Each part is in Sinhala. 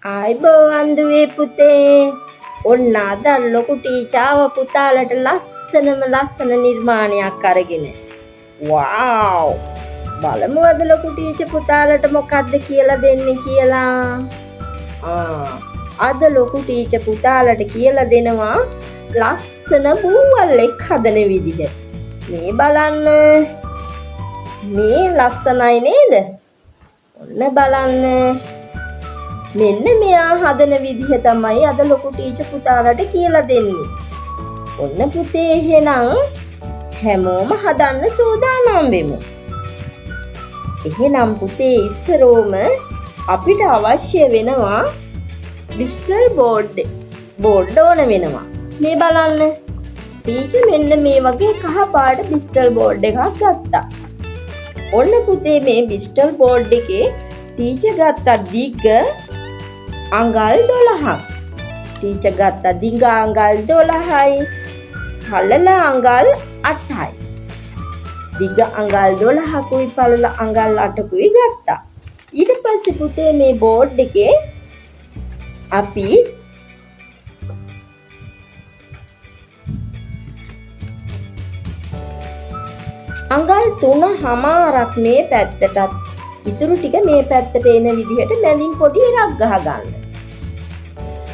ආයිබෝවන් දුවේ පුතේ. ඔන්න අද ලොකු ටීචර් ආව පුතාලට ලස්සනම ලස්සන නිර්මාණයක් අරගෙන. වාව්! බලමු අද ලොකු ටීචර් පුතාලට මොකද්ද කියලා දෙන්නේ කියලා. අද ලොකු ටීචර් පුතාලට කියලා දෙනවා ලස්සන බූවල්ලෙක් හදන විදිහ. මේ බලන්න. මේ ලස්සනයි නේද? ඔන්න බලන්න. මෙන්න මෙයා හදන විදිහ තමයි අද ලොකු ටීචර් පුතාලට කියලා දෙන්නේ. ඔන්න පුතේ එහෙනම් හැමෝම හදන්න සූදානම් වෙමු. එහෙනම් පුතේ ඉස්සරෝම අපිට අවශ්‍ය වෙනවා බිස්ටල් බෝඩ් ඕන වෙනවා. මේ බලන්න. ටීචර් මෙන්න මේ වගේ කහ පාට බිස්ටල් බෝඩ් එකක් ගත්තා. ඔන්න පුතේ මේ බිස්ටල් බෝඩ් එකේ ටීචර් ගත්ත දිග අඟල් 12ක්. ටීචර් ගත්ත දිග අඟල් 12යි. පළල අඟල් 8යි. දිග අඟල් 12කුයි පළල අඟල් 8කුයි ගත්තා. ඊට පස්සේ පුතේ මේ බෝඩ් එකේ අපි අඟල් 3.5ක් මේ පැත්තටත් ඉතුරු ටික මේ පැත්තට එන විදිහට මැදින් පොඩි ඉරක් ගහ ගන්න.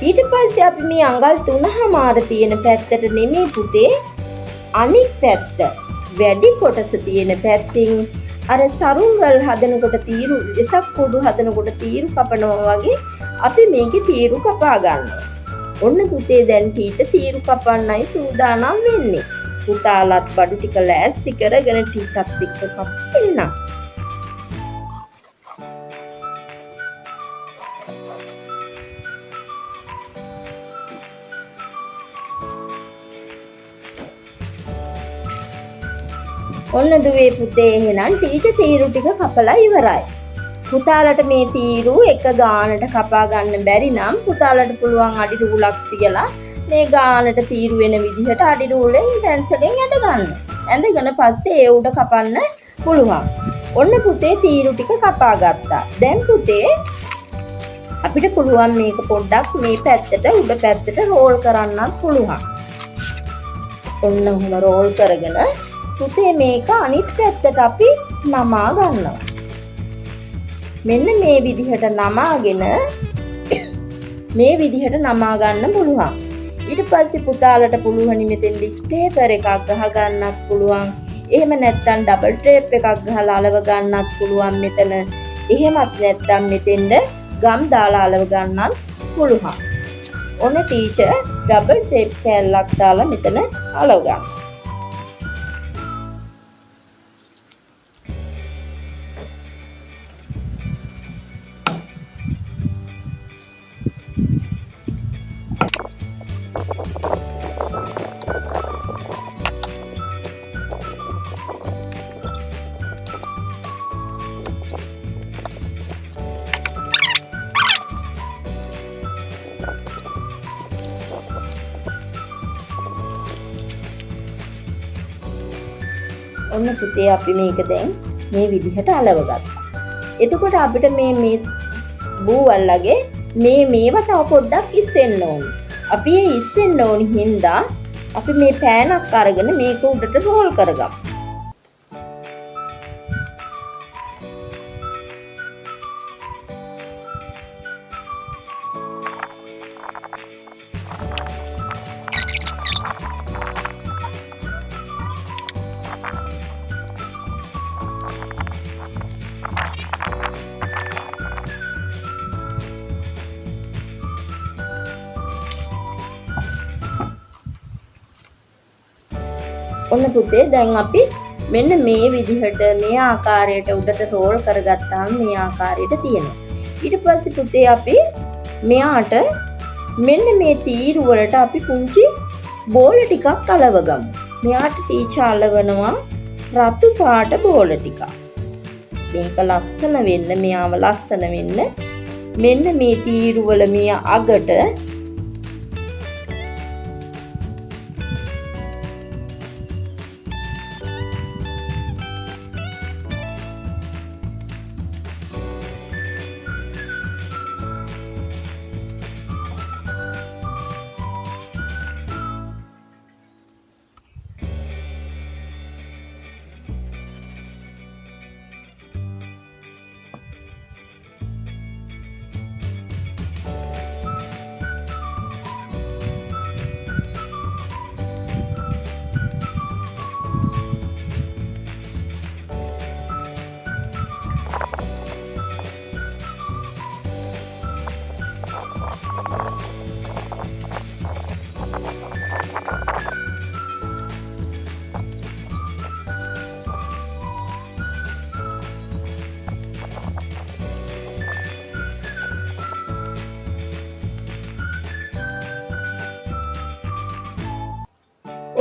ඊට පස්සේ අපි මේ අඟල් 3.5 තියෙන පැත්තට නෙමෙයි පුතේ අනිත් පැත්ත වැඩි කොටස තියෙන පැත්තෙන් අර සරුංගල් හදනකොට තීරු වෙසක් කුඩු හදනකොට තීරු කපනවා වගේ අපි මේකේ තීරු කපා ගන්නවා. ඔන්න පුතේ දැන් ටීචර් තීරු කපන්නයි සූදානම් වෙන්නේ. පුතාලත් බඩු ටික ලෑස්ති කරගෙන ටීචර්ත් එක්ක කපන්න. ඔන්න දුවේ පුතේ එහෙනම් ටීචර් තීරු ටික කපලා ඉවරයි. පුතාලට මේ තීරු එක ගානට කපා ගන්න බැරි නම් පුතාලට පුළුවන් අඩි රූලක් තියලා මේ ගානට තීරු වෙන විදිහට අඩි රූලෙන් පැන්සලෙන් ඇඳ ගන්න. ඇඳගෙන පස්සේ ඒ උඩ කපන්න පුළුවන්. ඔන්න පුතේ තීරු ටික කපා ගත්තා. දැන් පුතේ අපිට පුළුවන් මේක පොඩ්ඩක් මේ පැත්තට උඩ පැත්තට රෝල් කරන්නත් පුළුවන්. ඔන්න ඔහොම රෝල් කරගෙන පුතේ මේක අනිත් පැත්තට අපි නමා ගන්නවා. මෙන්න මේ විදිහට නමාගෙන මේ විදිහට නමා ගන්න පුළුවන්. ඊට පස්සේ පුතාලට පුළුවනි මෙතෙන්දි ස්ටේපර් එකක් ගහ ගන්නත් පුළුවන්. එහෙම නැත්නම් ඩබල් ටේප් එකක් ගහලා අලව ගන්නත් පුළුවන් මෙතන. එහෙමත් නැත්නම් මෙතෙන්ද ගම් දාලා අලව ගන්නත් පුළුවන්. ඔන්න ටීචර් ඩබල් ටේප් කෑල්ලක් දාලා මෙතන අලව ගන්නවා. ඔන්න පුතේ අපි මේක දැන් මේ විදිහට අලව ගත්තා. එතකොට අපිට මේ බූවල්ලගේ මේවා තව පොඩ්ඩක් ඉස්සෙන්න ඕනි. අපි ඒ ඉස්සෙන්න ඕනි හින්දා අපි මේ පෑනක් අරගෙන මේක උඩට රෝල් කරගමු. ඔන්න පුතේ දැන් අපි මෙන්න මේ විදිහට මේ ආකාරයට උඩට රෝල් කරගත්තාම මේ ආකාරයට තියෙනවා. ඊට පස්සේ පුතේ අපි මෙයාට මෙන්න මේ තීරු වලට අපි පුංචි බෝල ටිකක් අලවගමු. මෙයාට ටීචර් අලවනවා රතු පාට බෝල ටිකක්. මේක ලස්සන වෙන්න, මෙයාව ලස්සන වෙන්න මෙන්න මේ තීරු වල මේ අගට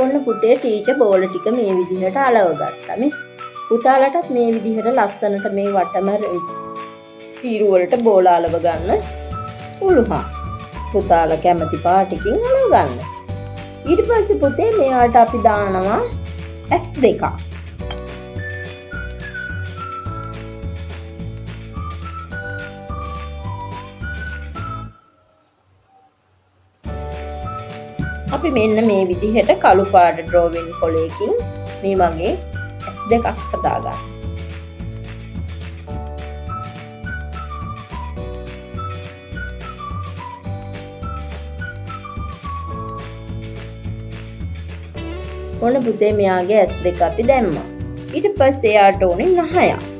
ඔන්න පුතේ ටීචර් බෝල ටික මේ විදිහට අලව ගත්තා. මේ පුතාලටත් මේ විදිහට ලස්සනට මේ වටම තීරු වලට බෝල අලව ගන්න පුළුවන්. පුතාලා කැමති පාටකින් අලව ගන්න. ඊට පස්සේ පුතේ මෙයාට අපි දානවා ඇස් දෙකක්. අපි මෙන්න මේ විදිහට කළු පාට ඩ්‍රෝවින් කොලයකින් මේ වගේ ඇස් දෙකක් හදාගන්න. ඔන්න පුතේ මෙයාගේ ඇස් දෙක අපි දැම්මා. ඊට පස්සේ එයාට ඕනේ නහයක්.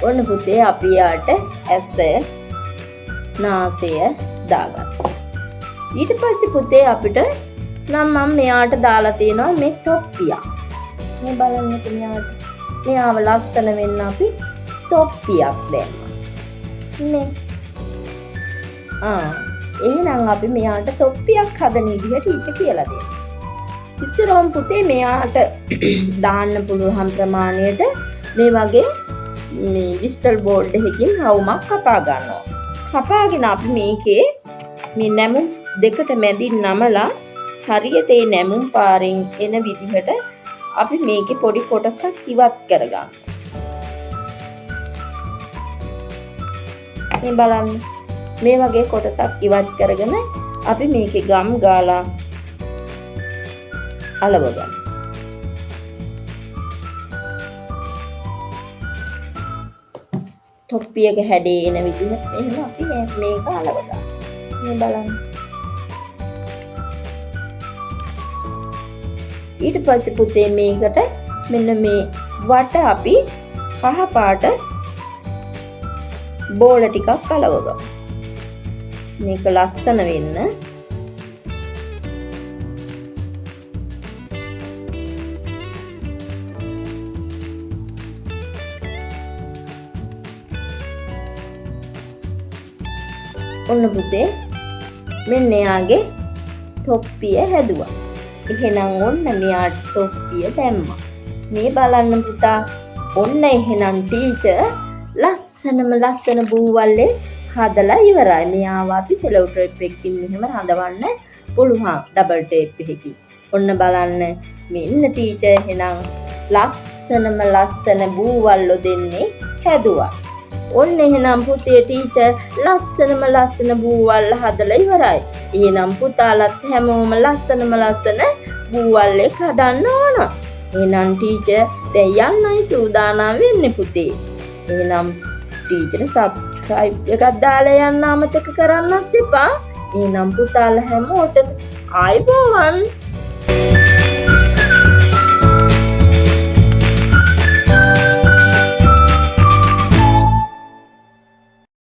ඔන්න පුතේ අපි යාට ඇස නාසය දාගත්තා. ඊට පස්සේ පුතේ අපිට නම් මම මෙයාට දාලා තියෙනවා මේ තොප්පියක්. මේ බලන්නකෝ මෙයාට. මෙයාව ලස්සන වෙන්න අපි තොප්පියක් දැම්මා. මේ. එහෙනම් අපි මෙයාට තොප්පියක් හදන විදිහ ටීචර් කියලා දෙන්න. ඉස්සරහම පුතේ මෙයාට දාන්න පුළුවන් ප්‍රමාණයට මේ වගේ මේ ඩිජිටල් බෝඩ් එකකින් රවුමක් කපා ගන්නවා. කපාගෙන අපි මේකේ මේ නැමුම් දෙකට මැදින් නමලා හරියට ඒ නැමුම් පාරෙන් එන විදිහට අපි මේකේ පොඩි කොටසක් ඉවත් කරගන්නවා. මේ බලන්න. මේ වගේ කොටසක් ඉවත් කරගෙන අපි මේකේ ගම් ගාලා අලව ගමු. තොප්පියක හැඩේ එන විදිහට එහෙම අපි මේක අලව ගමු. මේ බලන්න. ඊට පස්සේ පුතේ මේකට මෙන්න මේ වට අපි කහ පාට බෝල ටිකක් අලව ගමු. මේක ලස්සන වෙන්න. ඔන්න පුතේ මෙන්න එයාගේ තොප්පිය හැදුවා. එහෙනම් ඔන්න මෙයාට තොප්පිය දැම්මා. මේ බලන්න පුතා, ඔන්න එහෙනම් ටීචර් ලස්සනම ලස්සන බූවල්ලේ හදලා ඉවරයි. මෙයාව අපි සෙලෝ ටේප් එකකින් මෙහෙම රඳවන්න පුළුවන්, ඩබල් ටේප් එකකින්. ඔන්න බලන්න මෙන්න ටීචර් එහෙනම් ලස්සනම ලස්සන බූවල්ලෝ දෙන්නේ හැදුවා. ඔන්න එහෙනම් පුතේ ටීචර් ලස්සනම ලස්සන බූවල්ල හදලා ඉවරයි. එහෙනම් පුතාලත් හැමෝම ලස්සනම ලස්සන බූවල්ලෙක් හදන්න ඕන. එහෙනම් ටීචර් දැන් යන්නයි සූදානම් වෙන්නේ පුතේ. එහෙනම් ටීචර් සබ්ස්ක්‍රයිබ් එකක් දාලා යන්න අමතක කරන්නත් එපා. එහෙනම් පුතාලා හැමෝටම ආයුබෝවන්.